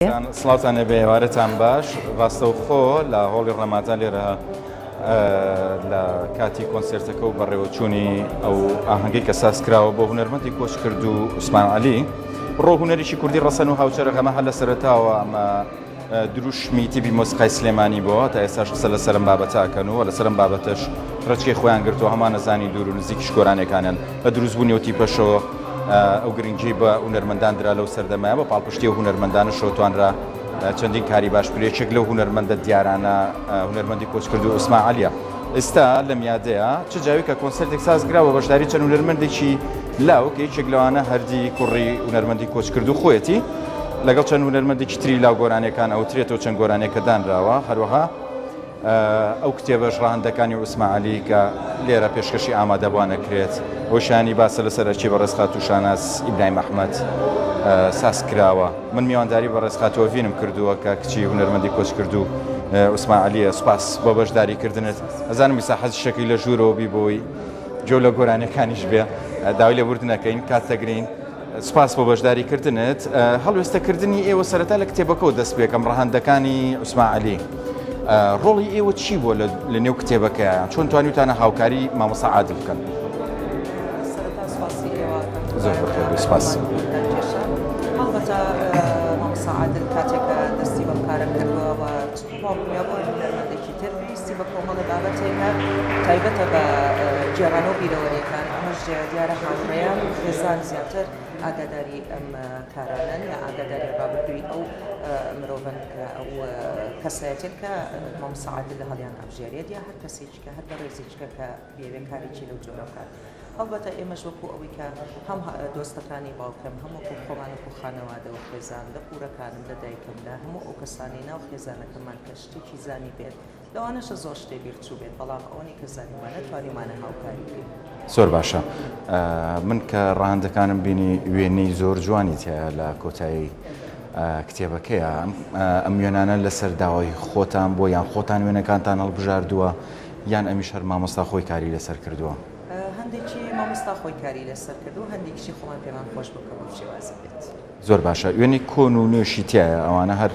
سڵاوتان لێبێ ئێوارەتان باش ڕاستەوخۆ لە هۆڵی ڕەمادان لێرە لە کاتی کۆنسێرتەکە و بەڕێوەچوونی ئەو ئاهەنگەی کە ساز کراوە بۆ هونەرمەندی کۆچ کرد و عوسمان عەلی ڕۆ هونەریی کوردی ڕەسەن و هاوچەرخ ئەمە هەر لە سەرەتاوە ئەمە دروشمی تیپی مۆسیقای سلێمانی بۆ تا ئێستاش قسە لەسەر ئەم بابەتە ئەکەن و لەسەر ئەم بابەتەش ڕێچکەی خۆیان گرتووە هەمووان ئەزانین دوور و نزیکیش گۆرانیەکانیان لە دروستبوونی ئەو تیپەشەوە ئەو گرنگی بە هونەرمەندان درا لەو سەردەمە بە پاڵپشتی ئەو هونەرمەندانەشەوە توانرا چەندین کاری باش بکرێت یەکێک لەو هونەرمەندە دیارانە هونەرمەندی کۆچکردوو عوسمان عەلیە ئێستا لەم یادەیە چ جاوی کە کۆنسێرتێک ساز کرا بە بەشداری چەند هونەرمەندێکی لاو کە یەکێک لەوانە هەردی کوڕی هونەرمەندی کۆچکردوو خۆیەتی لەگەڵ چەند هونەرمەندێکی تری لاو گۆرانیەکان ئەوترێتەوە چەند گۆرانیەکە دانراوە هەروەها ئەو کتێبەش ڕەهەندەکانی عوسمان عەلی کە لێرە پێشکەشی ئامادەبووان ئەکرێت و شایانی باسە لەسەر ئەرکی بەڕێز خاتوو شاناز ئیبراهیم ئەحمەد ساز کراوە. من میوانداری بەڕێز خاتوو ئەڤینم کردووە کە کچی هونەرمەندی کۆچکردوو عوسمان عەلیە. سوپاس بۆ بەشداری کردنت. ئەزانم ئیستا حەزیشەکەی لە ژوورەوە بی بۆی گوێ لە گۆرانیەکانیش بێ. داوای لێبوردن ئەکەین کات دەگرین. سوپاس بۆ بەشداری کردنت. هەڵوێستە کردنی ئێوە سەرەتا لە کتێبەکەوە دەست پێکەم ڕەهەندەکانی عوسمان عەلی. ڕۆڵی ئێوە چی بووە لە نێو کتێبەکەیا؟ چۆن توانیوتانە هاوکاری مامۆستا عادل بکەن؟ سەرەتا سوپاسی ئێوە ئەکەم زۆر بەخێر بێی سوپاس. هەڵبەتە مامۆستا عادل کاتێک کە دەستی بەم کارە کردووە و چ بۆ باوکم یا بۆ هەر هونەرمەندێکی تر پێویستی بە کۆمەڵە بابەتێکە تایبەتە بە گێڕانەوە بیرەوەرییەکان ئەمەش دیارە هاوڕێیان و خێزان زیاتر ئاگاداری ئەم کارانەن یا ئاگاداری ڕابردووی ئەو مرۆڤەن کە ئەو کەسایەتیەن کە مامۆستا عادل هەڵیان ئەبژێرێت یا هەر کەسێکی کە هەر بەڕێزێکی کە کە بیەوێت کارێکی لەو جۆرە بکات هەڵبەتە ئێمەش وەکو ئەوەی کە هەم دۆستەکانی باوکم هەم وەکو خۆمان وەکو خانەوادە و خێزان لە پورەکانم لە دایکم لە هەموو ئەو کەسانەی ناو خێزانەکەمان کە شتێکی زانی بێت لەوانەشە زۆر شتێ بیر چووبێت بەڵام ئەوەنی کە زانیومانە توانیومانە هاوکاری بکەین. زۆر باشە من کە ڕەهەندەکانم بینی وێنەی زۆر جوانی تیایە لە کۆتایی کتێبەکەیە ئەم وێنانە لەسەر داوای خۆتان بۆ یان خۆتان وێنەکانتان هەڵبژاردووە یان ئەمیش هەر مامۆستا خۆی کاری لەسەر کردووە؟ هەندێکی مامۆستا خۆی کاری لەسەر کردووە هەندێکیشی خۆمان پێمان خۆش بوو کە بەم شێوازە بێت. زۆر باشە وێنەی کۆن و نوێشی تیایە ئەوانە هەر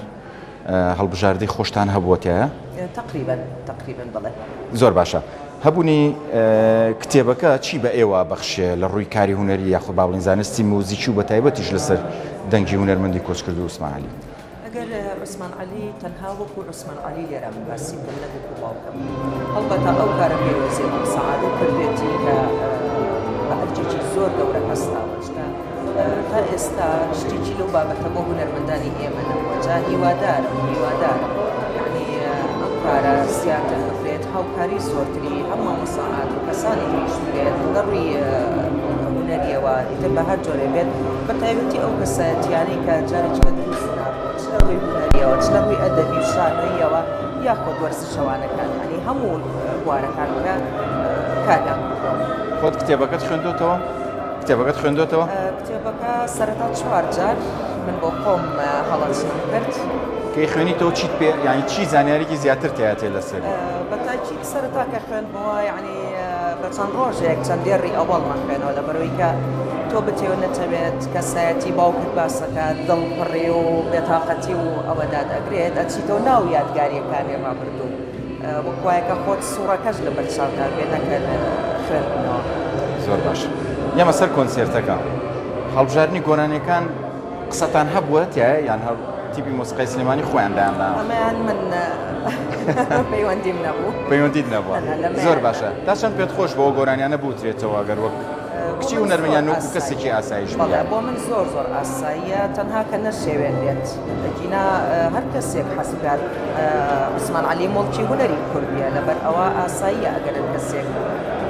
هەڵبژاردەی خۆشتان هەبووە تیایە؟ تەقریبەن تەقریبەن بەڵێ. زۆر باشە هەبوونی کتێبەکە چی بە ئێوە بەخشێ لە ڕووی کاری هونەری یاخود با بڵێین زانستی موزیکی و بەتایبەتیش لەسەر دەنگی هونەرمەندی کۆچکردوو عوسمان عەلی؟ ئەگەر عوسمان عەلی تەنها وەکو عوسمان عەلی لێرە من باسی بکەم نەک وەکو باوکم هەڵبەتە ئەو کارە پیرۆزەی مامۆستا عادل کردوێتی کە بە ئەرکێکی زۆر گەورە هەستاوە چونکە تا ئێستا شتێکی لەو بابەتە بۆ هونەرمەندانی ئێمە نەبووە جا هیوادارم هیوادارم یعنی ئەم کارە زیاتر بکرێت هاوکاری زۆرتری هەم مامۆستا عادل و کەسانی تریش بکرێت لە ڕووی هونەریەوە ئیتر بە هەر جۆرێ بێت بە تایبەتی ئەو کەسایەتیانەی کە جارێکیکە دروست نابوون چ لە ڕووی هونەریەوە چ لە ڕووی ئەدەبی و شانۆییەوە یاخود وەرزشەوانەکان یانی هەموو بوارەکان کە کاریان کردووە. خۆت کتێبەکەت خوێندۆتەوە؟ کتێبەکەت خوێندۆتەوە؟ کتێبەکە سەرەتا چوار جار من بۆ خۆم هەڵەچنم کرد. کەی خوێنیتەوە چیت پێ یانی چی زانیاریکی زیاتر تیاتێ لەسەری؟ بە تاکید سەرەتا کە خوێندمەوە یانی بە چەند ڕۆژێک چەند دێڕی ئەوەڵ مەخوێنەوە لەبەرئەوەی کە تۆ بتەوێت نەتەوێت کەسایەتی باوکت باسەکات دڵ پڕی و بێتاقەتی و ئەوە دادئەگرێت ئەچیتەوە ناو یادگاریەکانی ڕابردوو وەک وایە کە خۆت سوڕەکەش لەبەر چاوتا بێ نەکەن خوێندنەوە. زۆر باش یەمە سەر کۆنسێرتەکە هەڵبژاردنی گۆرانیەکان قسەتان هەبووە تیایە یان هەر تیپی مۆسیقای سلێمانی خۆیان دایاننا؟ ئەمەیان من پەیوەندیم نەبوو. پەیوەندیت نەبووە زۆر باشە تا چەند پێت خۆش بوو ئەو گۆرانیانە بوترێتەوە گەر وەک کچی هونەرمەند یان وەکو کەسێکی ئاساییش بەڵێ بۆ من زۆر زۆر ئاساییە تەنها کە نەشێوێنرێت ئەگینا هەر کەسێک حەز بکات عوسمان عەلی موڵکی هونەری کوردیە لەبەر ئەوە ئاساییە ئەگەر کەسێک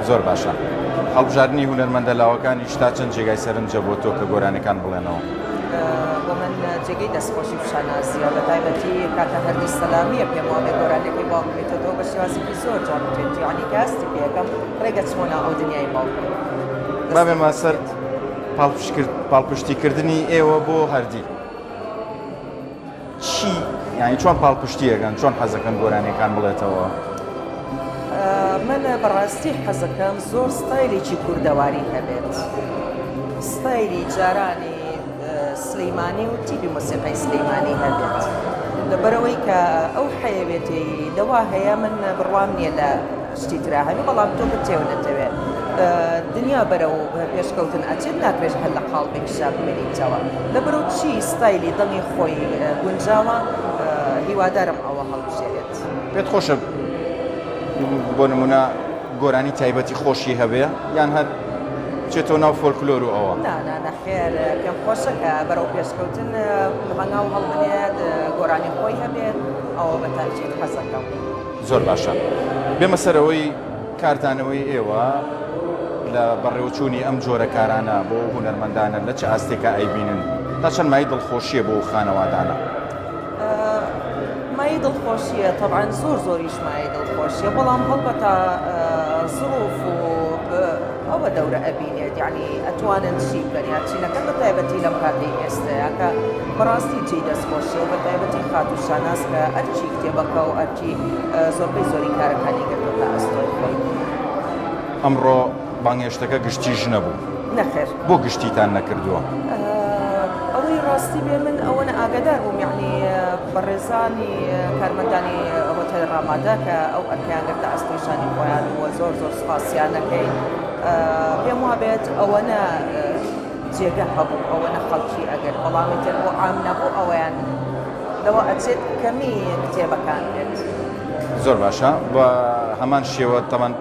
زۆر باشە هەڵبژاردنی هونەرمەندە لاوەکانیش تا چەند جێگای سەرنجە بۆ تۆ کە گۆرانیەکان بڵێنەوە؟ بۆ من جێگەی دەستخۆشی و شانازیە بە تایبەتی کاکە هەردی سەلامیە پێم وابێ گۆرانیەکەی باوکم وتۆتەوە بە شێوازێکی زۆر جوان وتوێتی یەعنی کە هەستی پێ ئەکەم ڕێگە چمۆ ناو ئەو دنیای باوکم با بێمە سەر پاڵپشتیکردنی ئێوە بۆ هەردی چی یانی چۆن پاڵپشتیەکەن چۆن حەزەکەن گۆرانیەکان بڵێتەوە؟ من بەڕاستی حەزەکەم زۆر ستایلێکی کوردەواری هەبێت ستایلی جارانی سلیمانی و تیپی مۆسیقای سلیمانی هەبێت. لەبەرئەوەی کە ئەو حەیەوێتەی لەوا هەیە من بڕوام نییە لە شتی ترا هەبێ بەڵام تۆ بتێ و نەتەوێ دنیا بەرەو پێشکەوتن ئەچێت ناکرێت هەر لە قاڵبێکیشا بمێنیتەوە لەبەرئەو چی ستایلی دەنگی خۆی گونجاوە هیوادارم ئەوە هەڵبژێرێت. پێت خۆشە بۆ نمونە گۆرانی تایبەتی خۆشی هەبێ یان هەر بچێتەوە ناو فۆلکلۆر و ئەوە؟ نا نا نەخێر پێم خۆشە کە بەرەو پێشکەوتن هەنگاو هەڵبنێت گۆرانی خۆی هەبێت ئەوە بە تاکید حەزەکەم. زۆر باشە بێمە سەر ئەوەی کاردانەوەی ئێوە لە بەڕێوەچوونی ئەم جۆرە کارانە بۆ ئەو هونەرمەندانە لە چ ئاستێکا ئەیبینن تا چەند مایەی دڵخۆشییە بۆ ئەو خانەوادانە؟ مایەی دڵخۆشییە تەبعەن زۆر زۆریش مایەی دڵخۆشییە بەڵام هەڵبەتە زروف و ئەوە دەورە ئەبینێت یعنی ئەتوانن چی بکەن یا چی نەکەن بە تایبەتی لەم کاتەی ئێستەیە کە بەڕاستی جێی دەستخۆشیە و بە تایبەتی خاتوو شاناز کە ئەرکی کتێبەکە و ئەرکی زۆربەی زۆری کارەکانی گرتۆتە ئەستۆی خۆی. ئەمڕۆ بانگهێشتەکە گشتی ژنە بوو. نەخێر. بۆ گشتیتان نەکردووە؟ ئەوەی ڕاستی بێ من ئەوەنە ئاگادار بووم یەعنی بەڕێزانی کارمەندانی هۆتێل ڕامادا کە ئەو ئەرکەیان گرتە ئەستۆی شانی خۆیان و زۆر زۆر سوپاسیان ئەکەین پێم وابێت ئەوەنە جێگە هەبوو ئەوەنە خەڵکی ئەگەر بەڵام ئیتر بۆ عام نەبوو ئەوەیان لەوە ئەچێت کەمی کتێبەکان بێت. زۆر باشە بە هەمان شێوە تەبەن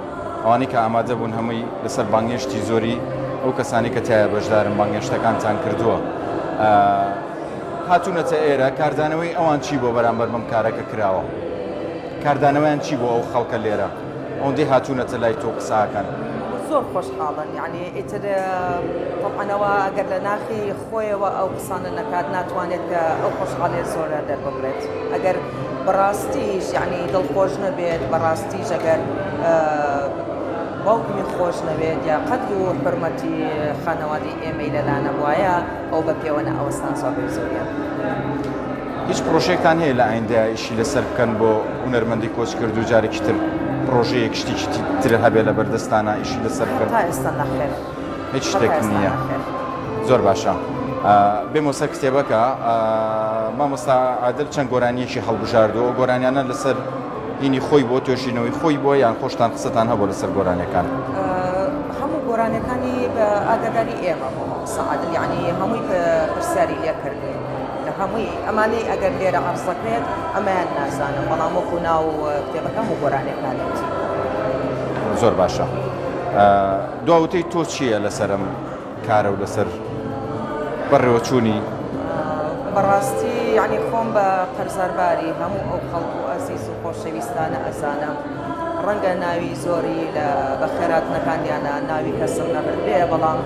ئەوانەی کە ئامادە بوون هەمووی لەسەر بانگێشتی زۆری ئەو کەسانی کە تایە بەشدارن بانگێشتەکانتان کردووە هاتوونەتە ئێرە کاردانەوەی ئەوان چی بۆ بەرامبەر بەم کارەکە کراوە کاردانەوەیان چی بۆ ئەو خەڵکە لێرە ئەوەندەی هاتوونەتە لای تۆ قساکەن؟ زۆر خۆشحاڵن یعنی ئیتر تەبعەن ئەوە ئەگەر لە ناخی خۆیەوە ئەو قسانە نەکات ناتوانێت کە ئەو خۆشحاڵیە زۆرە دەرببڕێت ئەگەر بەڕاستیش یعنی دڵخۆش نەبێت بەڕاستیش ئەگەر باوکمی خۆش نەوێت یا قەدر و حرمەتی خانەوادەی ئێمەی لەلا نەبوایە ئەو بە پێوە نەئەوەستان زۆربەی زۆریان. هیچ پڕۆژەیەکتان هەیە لە ئایندەیا ئیشی لەسەر بکەن بۆ هونەرمەندی کۆچکردوو جارێکی تر پڕۆژەیەک شتێکی تر هەبێ لە بەردەستانا ئیشی لەسەر بکەن؟ تا ئێستا نەخێر. هیچ شتێک نییە. زۆر باشە بێمەوە سەر کتێبەکە مامۆستا عادل چەند گۆرانیەکی هەڵبژاردووە ئەو گۆرانیانە لەسەر هینی خۆی بۆ توێژینەوەی خۆی بووە یان خۆشتان قسەتان هەبووە لەسەر گۆرانیەکان؟ هەموو گۆرانیەکانی بە ئاگاداری ئێمە بوو مامۆستا عادل یعنی هەمووی پرسیاری لێکردین لە هەمووی ئەمانەی ئەگەر لێرە عەرزەکرێت ئەمەیان نازانم بەڵام وەکو ناو کتێبەکە هەموو گۆرانیەکانیەتی. زۆر باشە دوا وتەی تۆ چییە لەسەر ئەم کارە و لەسەر بەڕێوەچوونی؟ بەڕاستی یەعنی خۆم بە قەرزارباری هەموو ئەو خەڵک و ئەزیز و خۆشەویستانە ئەزانم ڕەنگە ناوی زۆری لە بەخێراتنەکانیانە ناوی کەسم نەبردبێ بەڵام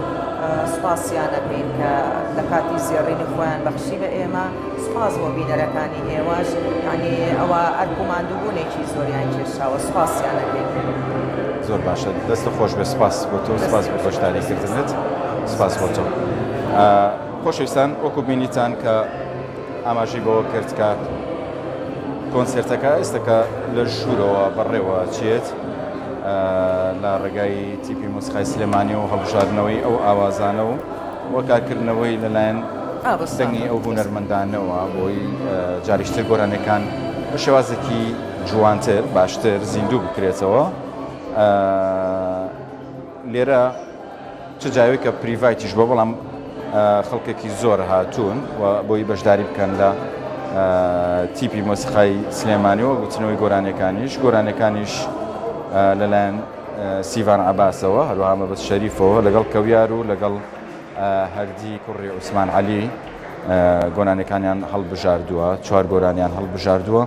سوپاسیان ئەکەین کە لە کاتی زێڕینی خۆیان بەخشی بە ئێمە سوپاس بۆ بینەرەکانی ئێوەش یانی ئەوە ئەرک و ماندووبوونێکی زۆریان کێشاوە سوپاسیان ئەکەین. زۆر باشە دەستت خۆش بێت سپاس بۆ تۆ سپاس بۆ بەشداری کردنت سپاس بۆ تۆ خۆشەویستان وەکو بینیتان کە ئاماژەی بەوە کرد کە کۆنسێرتەکە ئێستا کە لە ژوورەوە بەڕێوە چێت لە ڕێگای تیپی مۆسیقای سلێمانی و هەڵبژاردنەوەی ئەو ئاوازانە و و کارکردنەوەی لەلایەن دەنگی ئەو هونەرمەندانەوە بۆی جاریشتر گۆرانیەکان بە شێوازێکی جوانتر باشتر زیندوو بکرێتەوە لێرە چ جاوێک کە private یش بۆ بەڵام خەڵکێکی زۆر هاتوون و بۆی بەشداری بکەن لە تیپی مۆسیقای سلێمانی و گوتنەوەی گۆرانیەکانیش گۆرانیەکانیش لەلایەن سیڤان عەباسەوە، هەروەها مەبەست شەریفەوە، لەگەڵ کەویار و لەگەڵ هەردی کوڕی عوسمان عەلی گۆرانیەکانیان هەڵبژاردووە، چوار گۆرانیان هەڵبژاردووە،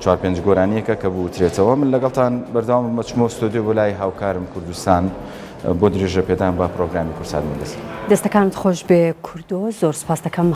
چوار پێنج گۆرانیەکە کە بوترێتەوە. من لەگەڵتان بەردەوام بم ئەچمەوە ستۆدیۆ بۆ لای هاوکارم کوردستان بۆ درێژە پێدان بە پرۆگرامی کوردسات میدیا. دەستەکانت خۆش بێ کوردۆ زۆر سوپاست دەکەم.